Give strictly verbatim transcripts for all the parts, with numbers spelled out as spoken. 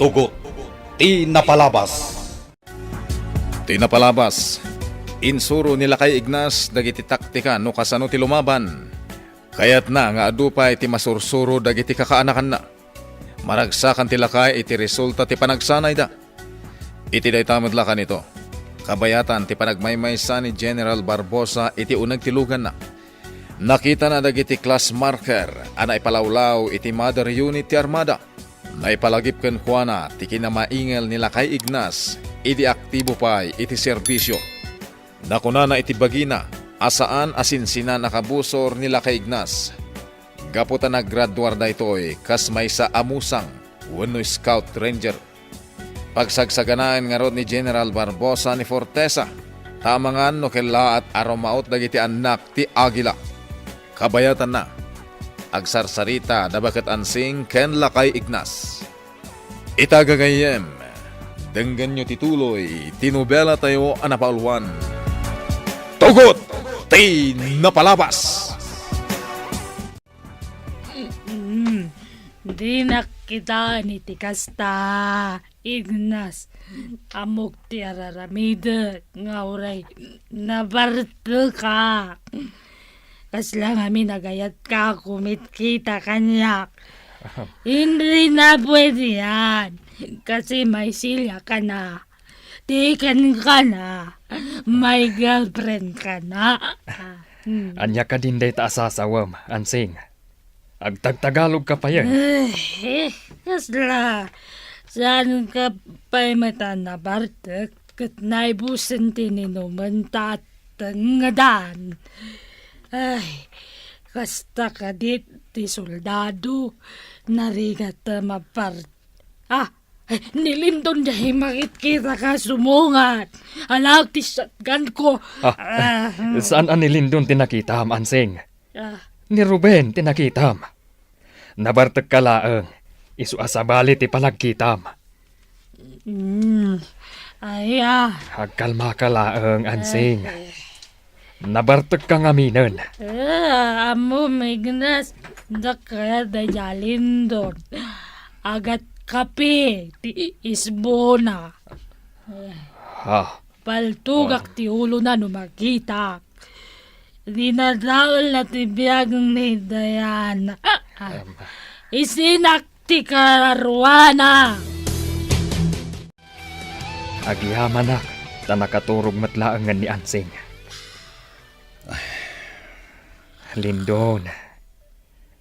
Tugot ti napalabas. Ti napalabas, insuro ni Lakay Ignas dagiti taktika no kasano ti lumaban. Kayatna nga adu pay ti masursuro dagiti kakaanakanna. Maragsakan ti lakay iti resulta ti panagsanayda. Iti dayta met la kanito, kabayatan ti panagmaymaysa ni General Barbosa iti uneg ti luganna. Nakitana dagiti class marker a naipalawlaw iti mother unit ti armada. Naipalagip kenkuana ti kinamaingel ni Lakay Ignas idi aktibo pay iti serbisio. Nakunana iti bagina a saan a sinsinan a kabusor ni Lakay Ignas. Gapu ta naggraduar daytoy kas maysa a musang wenno scout ranger. Pagsagsaganaen ngarud ni General Barbosa ni Fortesa, ta amangan no kellaat a rumaot dagiti annak ti Agila. Kabayatanna, agsarsarita da Baket Ansing ken Lakay Ignas. Ita gagayyem, denggenyo ti tuloy ti nobela tayo a napauluan, Tugot ti Napalabas! Mm, dinak kitaan iti kasta, Ignas. Ammok ti araramidek nga uray nabarteka. Kasla ngamin a gayatka a kumitkita kaniak. Hindi na pwede yan. Kasi may silya ka na. Taken ka na. May girlfriend ka na. Hmm. Ania kadin dayta a sasawem, Ansing? Agtagtagalog ka payen. Eh, eh, kasla. Saan ka pay met a nabartek ket naibusen ti ninumen ta tengdan. Ay, kasta kadit ti soldado, narigat a mapar-, ah, ay, ni Lindon diay makitkita ka sumungat. Alak ti shotgun ko. Ah, ah, saan a ni Lindon ti nakitam, Ansing? Ah. Ni Ruben ti nakitam. Nabartek ka laeng, isu a sabali ti panagkitam. Mm. Ay, ah. Agkalma ka laeng, Ansing. Eh, eh. Nabartek ka ngaminen. Ah, ammo, Ignas, dakkel dayta Lindon. Agat kape ti isbona. Ha? Paltugak ti ulona no makitak. Dinadaelna ti biag ni Diana. Ah, ah. Em. Isinak ti kararuana. Agyamanak, ta nakaturog met laengen ni Ansing. Lindon,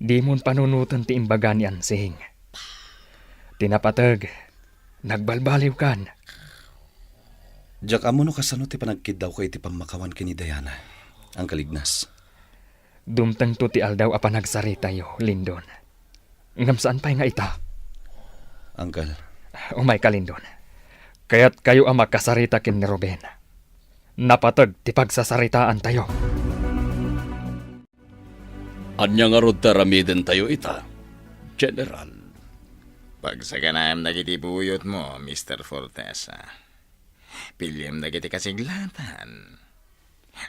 dimon panunoten ti imbaga ni Ansing. Ti napateg, nagbalbaliwkan. Diak ammo no kasano ti panagkiddawko iti pammakawan ken ni Diana, Uncle Ignas. Dumtengto ti aldaw a panagsaritayo, Lindon. Ngem saan pay nga ita? Uncle. Umayka, Lindon. Kayatkayo a makasarita ken ni Ruben. Napateg ti pagsasaritaantayo. Ania ngarud ti aramidentayo ita, General? Pagsaganaem dagiti buyotmo, Mister Fortesa. Piliem dagiti kasiglatan.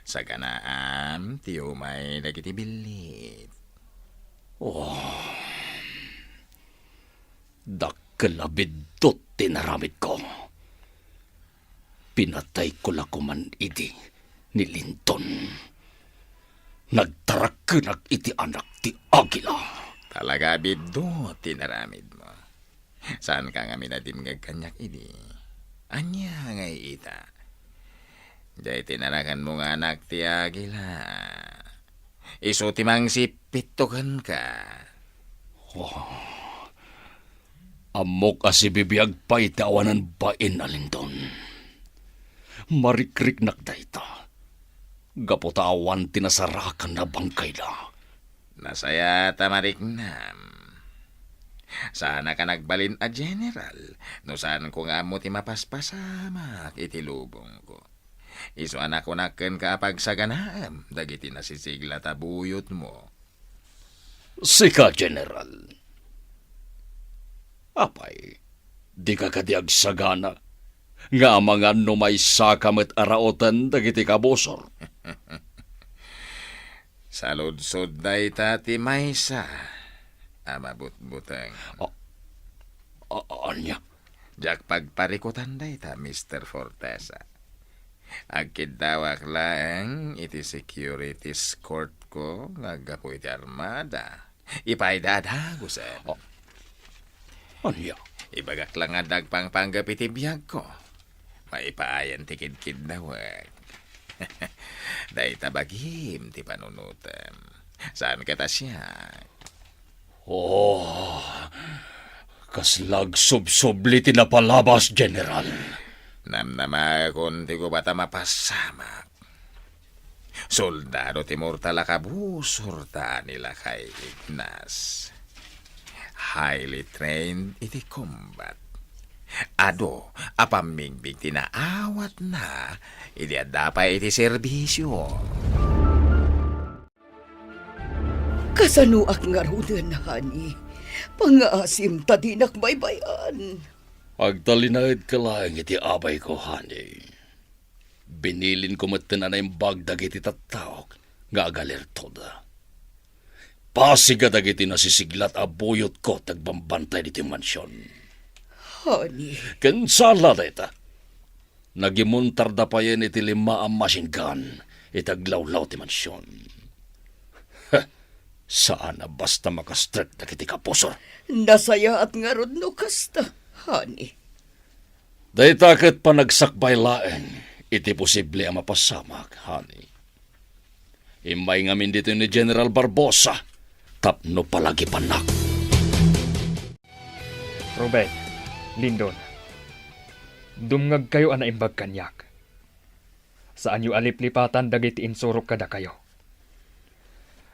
Saganaam ti umay dagiti billit. Oh, dakkel a biddut ti naramidko. Pinatayko la koman idi ni Lindon. Nagtarakkenak iti anak ti Agila. Talaga a biddut ti naramidmo. Saanka ngamin a dimngeg kaniak idi? Ania ngay ita? Diay tinarakenmo nga anak ti Agila. Isu ti mangsippitto kenka. Oh, ammok a sibibiag pay ti awanan bain a Lindon. Marikriknak dayta. Gapu ta awan ti nasarakan a bangkayda. Nasayaat a mariknam. Saanaka nagbalin a general no saanko nga ammo ti mapaspasamak iti lubongko. Isu a nakunak kenka a pagsaganaem dagiti nasisiglat a buyotmo. Sika, General. Apay, dika kadi agsagana nga amangan no maysaka met a raoten dagiti kabusor? Saludsod dayta ti maysa a mabutbuteng. A-, a-, ania? Diak pagparikutan dayta, Mister Fortesa. Agkiddawak laeng iti security escortko nga aggapu iti armada. Ipaay da a dagusen. Oh. Ania? Ibagak la nga adda agpangpanggep iti biagko. Maipaay ti kidkiddawek. Dayta bagim ti panunotem. Saanka a siak. Oh, kasla agsubsubli ti napalabas, General. Namnamaekon ti gubat a mapasamak. Soldado ti mortal a kabusor ta ni lakay Ignas. Highly trained iti combat. Adu a pammigbig ti naawatna idi adda pay iti serbisio. Kasanoak ngaruden, honey? Pangngaasim ta dinak baybay-an. Agtalinaedka laeng iti abayko, honey. Binilinko metten a naimbag dagiti tattaok nga agalertoda. Pasiga dagiti nasisiglat a buyotko ti agbambantay ditoy mansion. Honey. Ken sala dayta. Nagimontarda payen iti lima a machine gun iti aglawlaw ti mansion. Heh, saan a basta makastrek dagiti kabusor. Nasayaat ngarud no kasta, honey. Dayta ket panagsakbay laeng iti posible a mapasamak, honey. Immay ngamin ditoy ni General Barbosa tapno palagipannak. Ruben, Lindon, dumngegkayo a naimbag kaniak. Saanyo a liplipatan dagiti insurok kadakayo.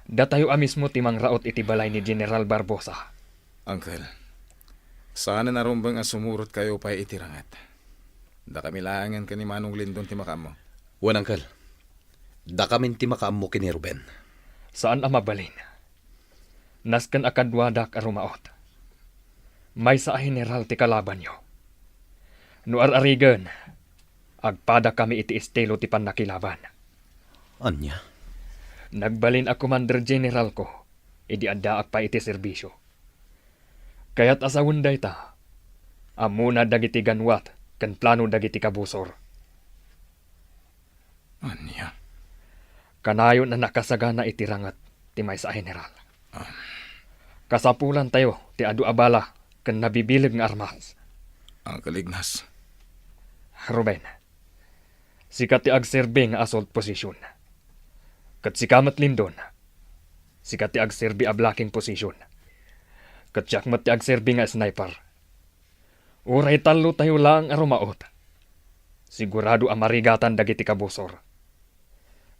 Datayo a mismo ti mangraot iti balay ni General Barbosa. Uncle, saanen a rumbeng a sumurotkayo pay iti ranget. Dakami laengen ken ni Manong Lindon ti makaammo. Wen, Uncle. Dakamin ti makaammo ken ni Ruben. Saan a mabalin. Nasken a kaduadak a rumaot. Maysa a general ti kalabanyo. No ar-arigen, agpadakami iti estilo ti pannakilaban. Ania? Nagbalin a Commander Generalko idi addaak pay iti serbisio. Kayat a sawen dayta, ammona dagiti ganwat ken plano dagiti kabusor. Ania? Kanayon a nakasagana iti ranget ti maysa a general. Ah. Kasapulantayo ti adu a bala ken nabibileg nga armas. Uncle Ignas. Ruben, sika ti agserbi nga assault position. Ket sika met, Lindon, sika ti agserbi a blocking position. Ket siak met ti agserbi nga sniper. Uray tallotayo laeng a rumaot, sigurado a marigatan dagiti kabusor.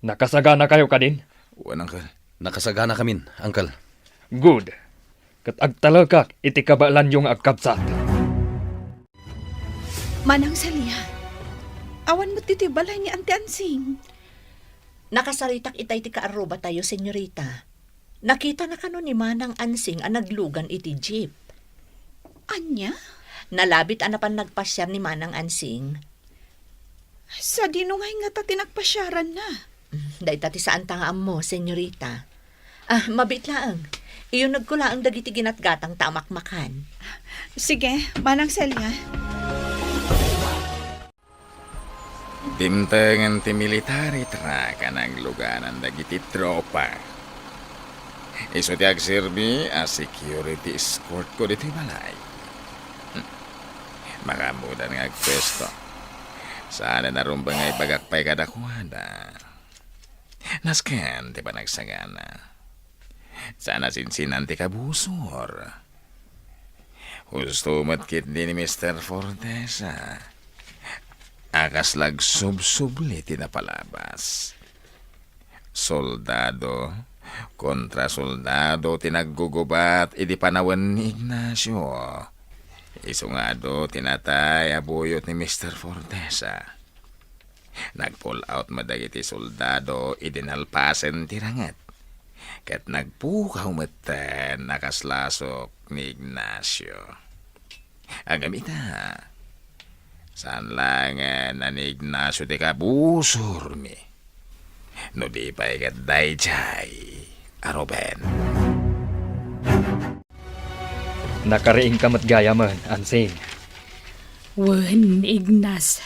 Nakasaganakayo kadin? Wen, Uncle. Nakasaganakamin, Uncle. Good. Ket agtalekak iti kabaelanyo nga agkabsat. Manang Celia, awan met ditoy balay ni Auntie Ansing. Nakasaritak itay ti kaarrubatayo, senyorita. Nakitana kano ni Manang Ansing a naglugan iti jeep. Ania? Nalabit a napan nagpasiar ni Manang Ansing. Sadino ngay ngata ti nagpasiaranna? Mm, dayta ti saanta nga ammo, senyorita. Ah, mabiit laeng. Iyunegko laeng dagiti ginatgatangta a makmakan. Sige, Manang Celia. Dimtengen ti military truck a nagluganan dagiti tropa. Isu ti agserbi a security escortko ditoy balay. Hmm. Makaammodan nga agpuesto. Saanen a rumbeng nga ibagak pay kadakuada. Nasken ti panagsagana. Saan a sinsinan ti kabusor. Husto met ketdi ni Mister Fortesa a kasla agsubsubli ti napalabas. Soldado kontra soldado ti naggugubat idi panawen ni Ignacio. Isu nga adu ti natay a buyot ni Mister Fortesa. Nag-pull out met dagiti soldado idi nalpasen ti ranget, ket nagpukaw metten a kas lasok ni Ignacio. Ngem ita, saan laengen a ni Ignacio ti kabusormi, no di pay ket daydiay a Ruben. Nakariingka met gayamen, Ansing. Wen, Ignas,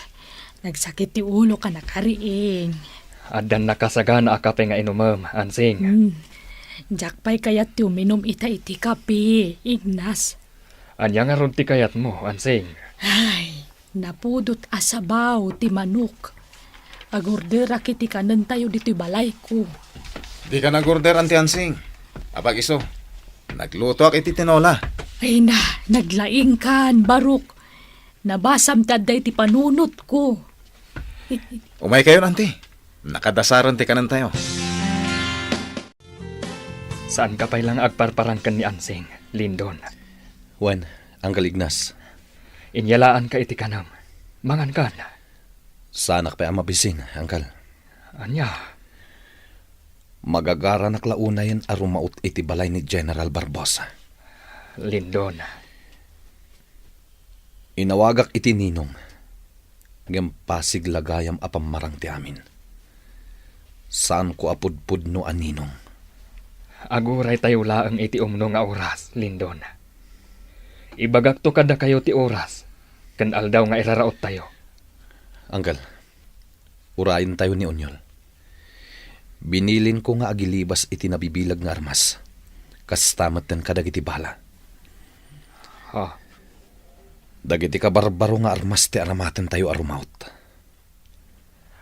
nagsakit ti ulok a nakariing. Addan nakasagana a kape nga inumem, Ansing. Hmm. Diak pay kayat ti uminum ita iti kape, Ignas. Ania ngarud ti kayatmo, Ansing? Ay, napudot a sabaw ti manok. Agorderak iti kanentayo ditoy balayko. Dika nagorder, Anti Ansing. Apag-isu, naglutoak iti tinola. Ay na, naglaingkan, Barok. Nabasam ti adda iti panunotko. Umaykayon, Anti. Nakadasaren ti kanentayo. Saanka pay la nga agparparang ken ni Ansing, Lindon? Wen, Uncle Ignas. Inyalaanka iti kanem. Mangankan. Saanak pay a mabisin, Uncle. Ania? Magagaranak la unayen a rumaot iti balay ni General Barbosa. Lindon. Inawagak iti ninong, ngem pasig la gayam a pammarang ti amin. Saanko a pudpudno a ninong. Aguraytayo laeng iti umno nga oras, Lindon. Ibagakto kadakayo ti oras ken aldaw nga iraraottayo. Uncle, urayentayo ni Onyol. Binilinko nga agilibas iti nabibileg nga armas. Kasta metten kadagiti bala. Ha? Dagiti kabarbaro nga armas ti aramatentayo a rumaot.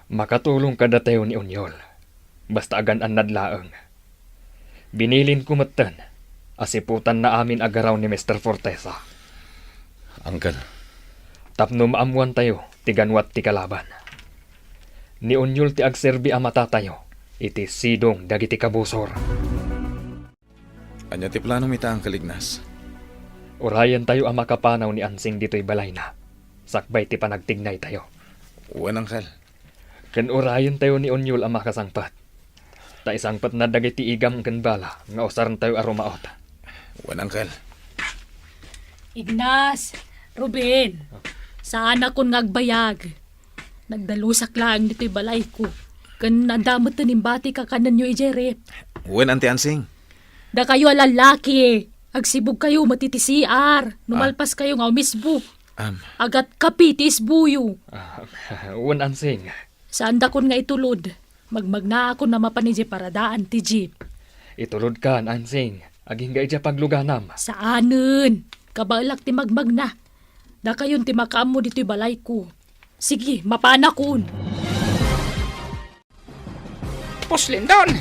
Makatulong kadatayo ni Onyol. Basta agan-annad laeng. Binilinko metten a siputanna amin a garaw ni Mister Fortesa. Uncle. Tapno maammoantayo ti ganuat ti kalaban. Ni Onyol ti agserbi a matatayo iti sidong dagiti kabusor. Ania ti planom ita, Uncle Ignas? Urayentayo a makapanaw ni Ansing ditoy balayna, sakbay ti panagtignaytayo. Wen, Uncle. Ken urayentayo ni Onyol a makasangpet. Ta isangpetna dagiti igam ken bala nga usarentayo a rumaot. Wen, Uncle. Ignas, Ruben, saanakon nga agbayag. Nagdalusak laeng ditoy balayko. Ken adda met ti imbati kakanenyo idiay ref. Wen, Anti Ansing. Dakayo a lallaki, agsibugkayo met iti C R no Ah. malpaskayo nga umisbo. Am. Agatkapi ti isboyo. Ah, wen, Ansing. Saandakon nga itulod. Magmagnaakon a mapan idiay paradaan ti jeep. Itulodkan, Ansing. Agingga idiay pagluganam. Saanen. Kabaelak ti magmagna. Dakayon ti makaammo ditoy balayko. Sige, mapanakon. Boss Lindon,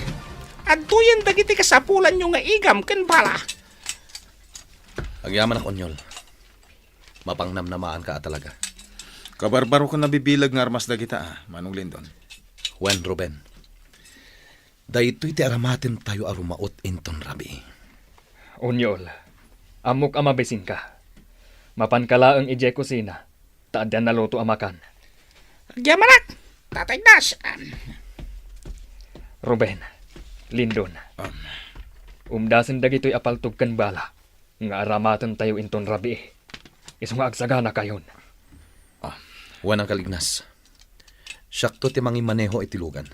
adtoyen dagiti kasapulanyo nga igam ken bala. Agyamanak, Onyol. Mapangnamnamaanka a talaga. Kabarbaro ken nabibileg nga armas dagita, a, Manong Lindon. Wen, Ruben. Daytoy ti aramatentayo a rumaot inton rabii. Onyol, ammok a mabisinka. Mapanka laeng idiay kusina, ta adda naluto a makan. Agyamanak, Tatay Ignas. Ruben, Lindon, Am. umdasen dagitoy a paltog ken bala nga aramatentayo inton rabii. Isu nga agsaganakayon. Ah, wen, Uncle Ignas. Siakto ti mangimaneho iti lugan.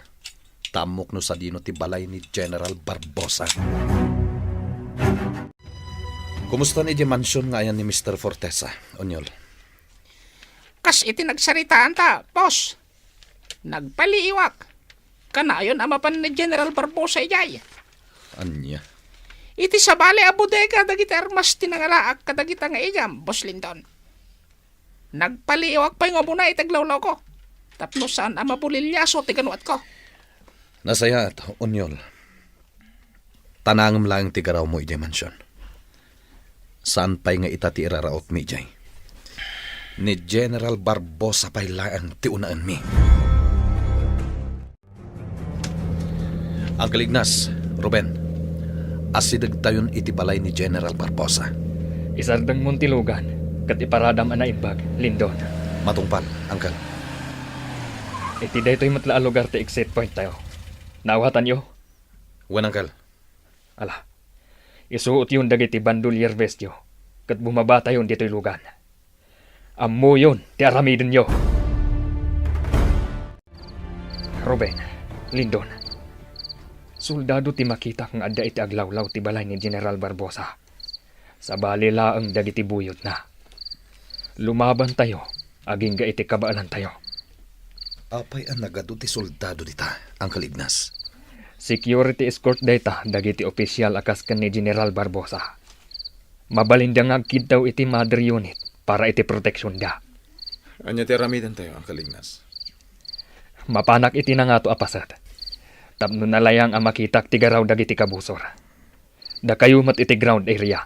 Ta ammok no sadino ti balay ni General Barbosa. Kumusta ni idiay mansion nga ayan ni Mister Fortesa, Onyol? Kas iti nagsaritaanta, boss. Nagpaliiwak. Kanayon a mapan ni General Barbosa idiay. Ania? Iti sabali a bodega dagiti armas ti nangalaak kadagita nga igam, Boss Lindon. Nagpaliiwak pay nga umuna iti aglawlawko. Tapno saan a mabulilyaso ti ganuatko. Nasayaat, Onyol. Tanangem laeng ti garawmo idiay mansion. Saan pay nga ita ti irarautmi idiay. Ni General Barbosa pay laeng ti unaenmi. Uncle Ignas, Ruben, asidegtayon iti balay ni General Barbosa. Isardengmon ti lugan, ket iparadam a naimbag, Lindon. Matungpal, Uncle. Iti daytoy met la a lugar ti exit point tayo. Naawatanyo? Wen, Uncle. Ala, isuotyon dagiti bandolier vestyo, ket bumabatayon ditoy lugan. Ammoyon ti aramidenyo. Ruben, Lindon, soldado ti makitak nga adda iti aglawlaw ti balay ni General Barbosa. Sabali laeng dagiti buyotna. Lumabantayo, agingga iti kabaelantayo. Apay a nagadu ti soldado dita, Uncle Ignas? Security escort dayta dagiti ofisial a kas ken ni General Barbosa. Mabalinda nga agkiddaw iti mother unit para iti proteksionda. Ania ti aramidentayo, Uncle Ignas? Mapanak iti nangato a paset tapno nalayang a makitak ti garaw dagiti kabusor. Dakayo met iti ground area.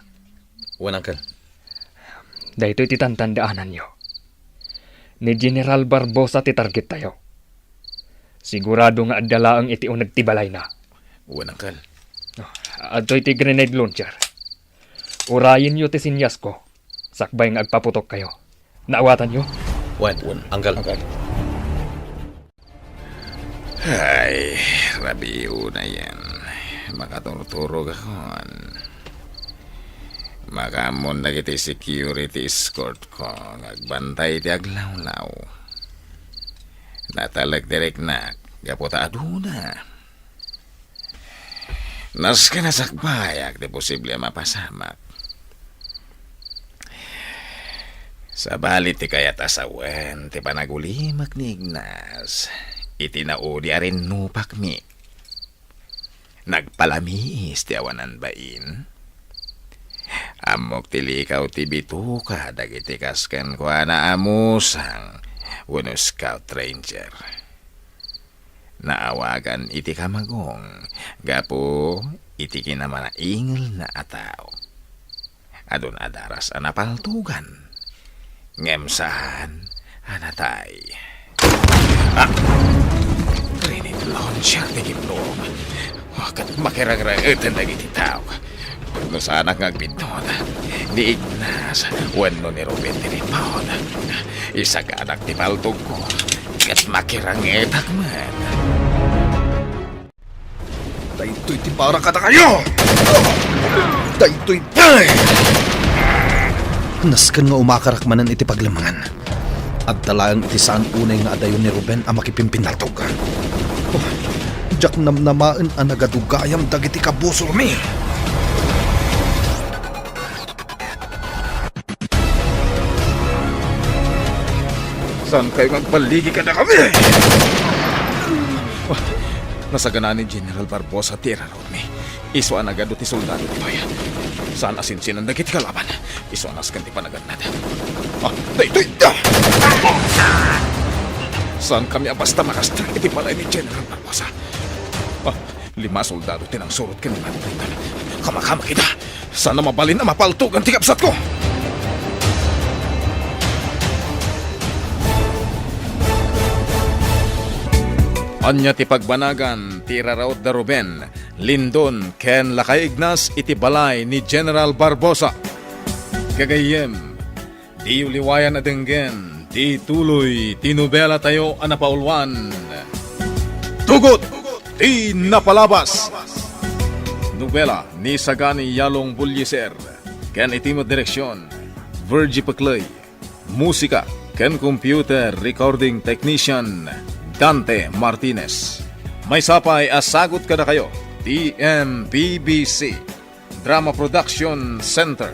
Wen, Uncle. Daytoy ti tantandaananyo. Ni General Barbosa ti targettayo. Sigurado nga adda laeng iti uneg ti balayna. Wen, Uncle. Oh, adtoy ti grenade launcher. Urayenyo ti sinyasko. Sakbay nga agpaputokkayo. Naawatanyo? Wen, wen, Uncle. Uncle. Ay, rabii unayen. Makaturturogakon. Makaammon dagiti security escort ko nga agbantay iti aglawlaw. Natalek ti riknak gapu ta aduna. Nasken a sakbayak ti posible a mapasamak. Sabali ti kayat a sawen ti panagulimek ni Ignas iti naudi a rinnupakmi. Nagpalamiis ti awanan bain. Ammok ti likaw ti bituka dagiti kas kenkuana a musang wenno scout ranger. Naawagan iti kamagong gapu iti kinamanaingelna a tao. Adun a daras a napaltugan, ngem saan a natay. Ah! Grenade launcher ti gimnom. Ket makirangrangeten dagiti tao. No saanak nga agbiddut, ni Ignas wenno ni Ruben ti rimmon, isaganak ti paltugko, ket makirangetak met. Daytoy ti para kadakayo! Daytoy ti... Nasken nga umakarak manen iti paglemmangan. Adda laeng iti saan unay nga adayo ni Ruben a makipimpinnaltog. Oh, diak namnamaen a nagadu gayam dagiti kabusormi. Saankayo nga agballigi kadakami? Nasaganaan ni General Barbosa ti irarawmi. Isu a nagadu ti soldado ditoy. Saan a sinsinan dagiti kalaban. Isu a nasken ti panagannad. Ah, daytoy! Ah! Saankami a basta makastrak iti balay ni General Barbosa. Ah, lima a soldado ti nangsurot ken ni Manfred. Kamakam ida! Saan a mabalin a mapaltugan ti kabsatko! Ania ti pagbanagan ti irarawda Ruben, Lindon, ken Lakay Ignas iti balay ni General Barbosa? Gagayyem, diyo liwayan a denggen ti tuloy ti nobelatayo a napauluan, Tugot ti Napalabas! Nobela ni Sagani Yalong Bullieser, ken iti met direksion, Virgie Peclay. Musika ken computer recording technician, Dante Martinez. Maysa pay a sagut kadakayo ti M P B C Drama Production Center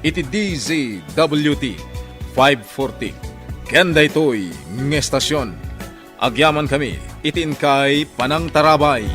iti D Z W T five forty. Ken daytoy nga estasion, agyamankami iti inkay panangtarabay.